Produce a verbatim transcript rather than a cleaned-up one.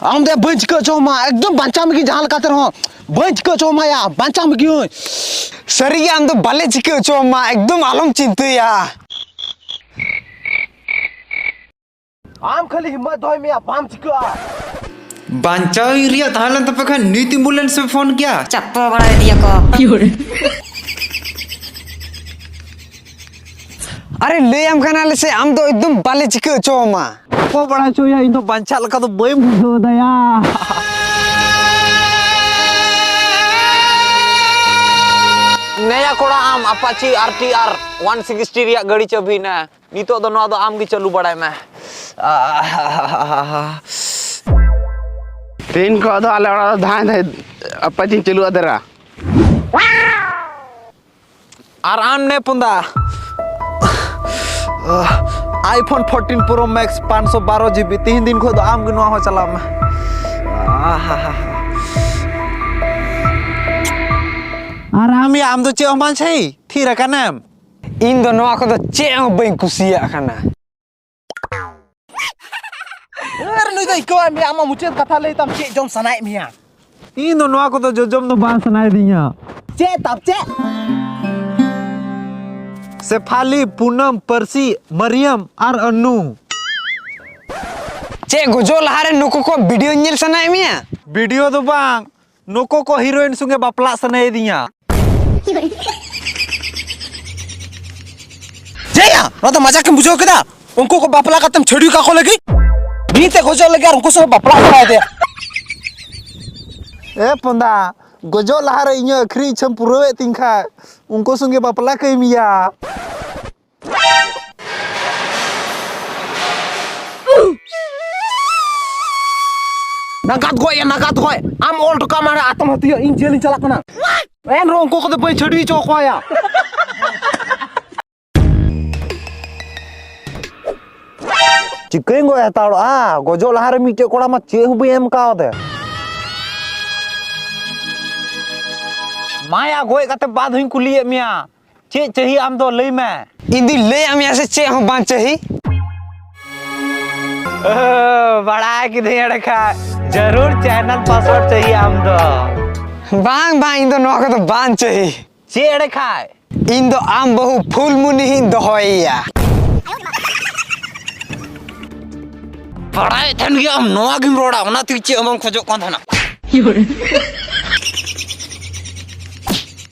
ᱟᱢ ᱫᱚ ᱵᱟᱹᱧ ᱪᱤᱠᱟᱹ ᱦᱚᱪᱚ ᱟᱢᱟ, ᱮᱠᱫᱚᱢ ᱵᱟᱧᱪᱟᱣ ᱢᱮᱜᱮ ᱡᱟᱦᱟᱸ ᱞᱮᱠᱟᱛᱮ ᱨᱮᱦᱚᱸ ᱵᱟᱹᱧ ᱪᱤᱠᱟᱹ ᱦᱚᱪᱚ ᱟᱢᱟᱭᱟ, ᱵᱟᱧᱪᱟᱣ ᱢᱮᱜᱮᱭᱟᱹᱧ᱾ ᱥᱟᱹᱨᱤᱜᱮ ᱟᱢ ᱫᱚ ᱵᱟᱞᱮ ᱪᱤᱠᱟᱹ ᱦᱚᱪᱚ ᱟᱢᱟ, ᱮᱠᱫᱚᱢ ᱟᱞᱚᱢ ᱪᱤᱱᱛᱟᱹᱭᱟ᱾ ᱟᱢ ᱠᱷᱟᱹᱞᱤ ᱦᱤᱢᱢᱚᱛ ᱫᱚᱦᱚᱭ ᱢᱮᱭᱟ, ᱵᱟᱢ ᱪᱤᱠᱟᱹᱜᱼᱟ᱾ ᱵᱟᱧᱪᱟᱣ ᱤᱧ ᱨᱮᱭᱟᱜ ᱛᱟᱦᱮᱸ ᱞᱮᱱ ᱛᱟᱯᱮ ᱠᱷᱟᱱ ᱱᱤᱛ ambulance ᱯᱮ ᱯᱷᱳᱱ ᱠᱮᱭᱟ᱾ ᱪᱟᱯᱚ ᱵᱟᱲᱟᱭ ᱫᱤᱭᱟ ᱠᱚ᱾ ᱟᱨᱮ ᱞᱟᱹᱭᱟᱢ ᱠᱟᱱᱟᱞᱮ ᱥᱮ, ᱟᱢ ᱫᱚ ᱮᱠᱫᱚᱢ ᱵᱟᱞᱮ ᱪᱤᱠᱟᱹ ᱦᱚᱪᱚ ᱟᱢᱟ᱾ ᱪᱟᱯᱚ ᱵᱟᱲᱟ ᱦᱚᱪᱚᱭᱟ, ᱤᱧ ᱫᱚ ᱵᱟᱧᱪᱟᱜ ᱞᱮᱠᱟ ᱫᱚ ᱵᱟᱹᱧ ᱵᱩᱡᱷᱟᱹᱣ ᱫᱟᱭᱟ᱾ ᱱᱮᱭᱟ ᱠᱚᱲᱟ, ᱟᱢ Apache R T R one sixty ᱨᱮᱭᱟᱜ ᱜᱟᱹᱰᱤ ᱪᱟᱹᱵᱤ ᱱᱟ᱾ ᱱᱤᱛᱚᱜ ᱫᱚ ᱱᱚᱣᱟ ᱫᱚ ᱟᱢ ᱜᱮ ᱪᱟᱹᱞᱩ ᱵᱟᱲᱟᱭ ᱢᱮ᱾ ᱛᱮᱦᱮᱧ ᱠᱷᱚᱱ ᱫᱚ ᱟᱞᱮ ᱚᱲᱟᱜ ᱫᱚ ᱫᱷᱟᱭ ᱫᱷᱟᱭ ᱟᱯᱟᱪᱤᱧ ᱪᱟᱹᱞᱩ ᱟᱫᱮᱨᱟ᱾ ᱟᱨ ᱟᱢ ᱱᱮ ᱯᱚᱸᱫᱟ, iPhone fourteen Pro Max ᱯᱟᱸᱪᱥᱚ ᱵᱟᱨᱚ GB, ᱛᱤᱦᱤᱧ ᱫᱤᱱ ᱠᱷᱚᱱ ᱫᱚ ᱟᱢ ᱜᱮ ᱱᱚᱣᱟ ᱦᱚᱸ ᱪᱟᱞᱟᱣ ᱢᱮ᱾ ᱟᱨ ᱟᱢ ᱭᱟ, ᱟᱢ ᱫᱚ ᱪᱮᱫ ᱦᱚᱸ ᱵᱟᱝ ᱪᱟᱹᱭ? ᱛᱷᱤᱨ ᱟᱠᱟᱱᱮᱢ? ᱤᱧ ᱫᱚ ᱱᱚᱣᱟ ᱠᱚᱫᱚ ᱪᱮᱫ ᱦᱚᱸ ᱵᱟᱹᱧ ᱠᱩᱥᱤᱭᱟᱜ ᱠᱟᱱᱟ᱾ ᱟᱨ ᱱᱩᱭ ᱫᱚ ᱟᱹᱭᱠᱟᱹᱣᱟᱭ ᱢᱮᱭᱟ, ᱟᱢᱟᱜ ᱢᱩᱪᱟᱹᱫ ᱠᱟᱛᱷᱟ ᱞᱟᱹᱭ ᱛᱟᱢ, ᱪᱮᱫ ᱡᱚᱢ ᱥᱟᱱᱟᱭᱮᱫ ᱢᱮᱭᱟ? ᱤᱧ ᱫᱚ ᱱᱚᱣᱟ ᱠᱚᱫᱚ ᱡᱚᱡᱚᱢ ᱫᱚ ᱵᱟᱝ ᱥᱟᱱᱟᱭᱮᱫᱤᱧᱟ᱾ ᱪᱮᱫ ᱛᱟᱢ ᱪᱮᱫ? ᱥᱮᱯᱷᱟᱞᱤ, ᱯᱩᱱᱟᱢ, ᱯᱟᱹᱨᱥᱤ, ᱢᱟᱨᱤᱭᱟᱢ ᱟᱨ ᱟᱹᱱᱩ᱾ ᱪᱮᱫ ᱜᱚᱡᱚᱜ ᱞᱟᱦᱟᱨᱮ ᱱᱩᱠᱩ ᱠᱚ video ᱧᱮᱞ ᱥᱟᱱᱟᱭᱮᱫ ᱢᱮᱭᱟ? Video ᱫᱚ ᱵᱟᱝ, ᱱᱩᱠᱩ ᱠᱚ heroine ᱥᱚᱸᱜᱮ ᱵᱟᱯᱞᱟᱜ ᱥᱟᱱᱟᱭᱮᱫᱤᱧᱟ᱾ ᱪᱮᱫ ᱭᱟ? ᱱᱚᱣᱟ ᱫᱚ ᱢᱟᱡᱟᱠ ᱮᱢ ᱵᱩᱡᱷᱟᱹᱣ ᱠᱮᱫᱟ? ᱩᱱᱠᱩ ᱠᱚ ᱵᱟᱯᱞᱟ ᱠᱟᱛᱮᱢ ᱪᱷᱟᱹᱰᱣᱤ ᱠᱟᱠᱚ ᱞᱟᱹᱜᱤᱫ? ᱢᱤᱫ ᱛᱮ ᱜᱚᱡᱚᱜ ᱞᱟᱹᱜᱤᱫ ᱟᱨ ᱩᱱᱠᱩ ᱥᱚᱸᱜᱮ ᱵᱟᱯᱞᱟᱜ ᱥᱟᱱᱟᱭᱮᱫᱮᱭᱟ᱾ ᱮ ᱯᱚᱸᱫᱟ, ᱜᱚᱡᱚᱜ ᱞᱟᱦᱟᱨᱮ ᱤᱧᱟᱹᱜ ᱟᱹᱠᱷᱨᱤ ᱤᱪᱪᱷᱟᱹᱢ ᱯᱩᱨᱟᱹᱣᱮᱫ ᱛᱤᱧ ᱠᱷᱟᱡ, ᱩᱱᱠᱩ ᱥᱚᱸᱜᱮ ᱵᱟᱯᱞᱟ ᱠᱟᱹᱭ ᱢᱮᱭᱟ᱾ ᱱᱟᱜᱟᱫ ᱜᱚᱡ ᱭᱟ, ᱱᱟᱜᱟᱫ ᱜᱚᱡ᱾ ᱟᱢ ᱚᱞ ᱦᱚᱴᱚ ᱠᱟᱜ ᱢᱮ ᱦᱟᱸᱰᱮ ᱟᱛᱚᱢ ᱦᱟᱹᱛᱤᱭᱟᱹ, ᱤᱧ ᱡᱮᱞᱤᱧ ᱪᱟᱞᱟᱜ ᱠᱟᱱᱟ᱾ ᱮᱱᱨᱮᱦᱚᱸ ᱩᱱᱠᱩ ᱠᱚᱫᱚ ᱵᱟᱹᱧ ᱪᱷᱟᱹᱰᱣᱤ ᱦᱚᱪᱚ ᱟᱠᱚᱣᱟ ᱭᱟ᱾ ᱪᱤᱠᱟᱹᱧ ᱜᱚᱡ ᱦᱟᱛᱟᱲᱚᱜᱼᱟ? ᱜᱚᱡᱚᱜ ᱞᱟᱦᱟᱨᱮ ᱢᱤᱫᱴᱮᱡ ᱠᱚᱲᱟ ᱢᱟ ᱪᱮᱫ ᱦᱚᱸ ᱵᱟᱹᱧ ᱮᱢ ᱠᱟᱣᱫᱮ᱾ ᱢᱟᱭᱟ, ᱜᱚᱡ ᱠᱟᱛᱮ ᱵᱟᱫ ᱦᱚᱸᱧ ᱠᱩᱞᱤᱭᱮᱫ ᱢᱮᱭᱟ, ᱪᱮᱫ ᱪᱟᱹᱦᱤ ᱟᱢ ᱫᱚ? ᱞᱟᱹᱭ ᱢᱮ᱾ ᱤᱧ ᱫᱩᱧ ᱞᱟᱹᱭᱟᱫ ᱢᱮᱭᱟ ᱥᱮ ᱪᱮᱫ ᱦᱚᱸ ᱵᱟᱝ ᱪᱟᱹᱦᱤ? ᱳ, ᱵᱟᱲᱟᱭ ᱠᱤᱫᱟᱹᱧ ᱮᱸᱰᱮ ᱠᱷᱟᱡ᱾ ᱡᱟᱹᱨᱩᱲ ᱪᱮᱱᱮᱞ ᱯᱟᱥᱣᱟᱨᱰ ᱪᱟᱹᱦᱤᱭᱮ ᱟᱢ ᱫᱚ᱾ ᱵᱟᱝ, ᱵᱟᱝ, ᱤᱧ ᱫᱚ ᱱᱚᱣᱟ ᱠᱚᱫᱚ ᱵᱟᱝ ᱪᱟᱹᱦᱤ᱾ ᱪᱮᱫ ᱮᱲᱮ ᱠᱷᱟᱭ? ᱤᱧ ᱫᱚ ᱟᱢ ᱵᱟᱹᱦᱩ ᱯᱷᱩᱞᱢᱩᱱᱤ ᱦᱤᱧ ᱫᱚᱦᱚᱭᱮᱭᱟ᱾ ᱵᱟᱲᱟᱭᱮᱫ ᱛᱟᱦᱮᱱ ᱜᱮᱭᱟᱢ ᱱᱚᱣᱟ ᱜᱮᱢ ᱨᱚᱲᱟ, ᱚᱱᱟ ᱛᱮᱜᱮ ᱪᱮᱫ ᱦᱚᱸ ᱵᱟᱢ ᱠᱷᱚᱡᱚᱜ ᱠᱟᱱ ᱛᱟᱦᱮᱱᱟ᱾